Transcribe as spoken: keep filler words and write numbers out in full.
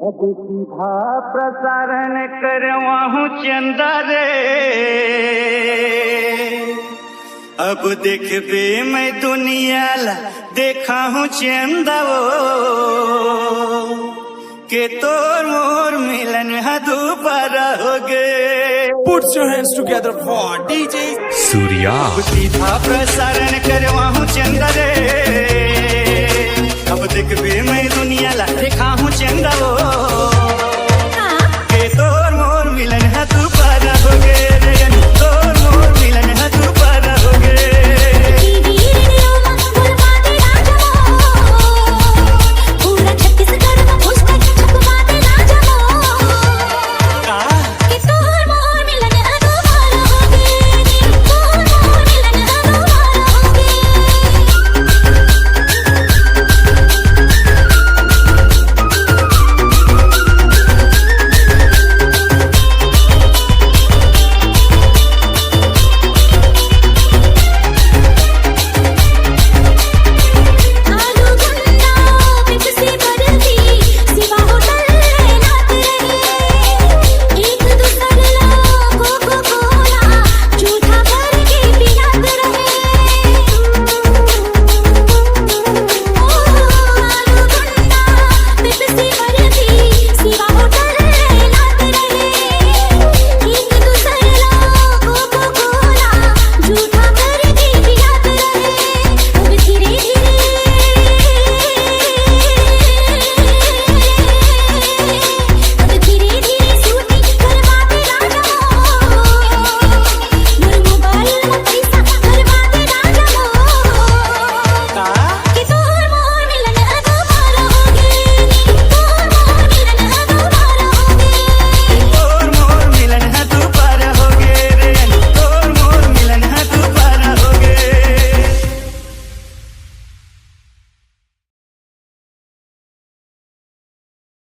अब सीधा प्रसारण करवाहूं चंदा रे। अब देखबे मैं दुनिया ला, देखाहूं चंदा वो, के तोर मोर मिलन ह दोबारा होगे। Put your hands together for D J Surya. सीधा प्रसारण करवाहूं चंदा रे। अब देखबे मैं दुनिया ला, देखाहूं चंदा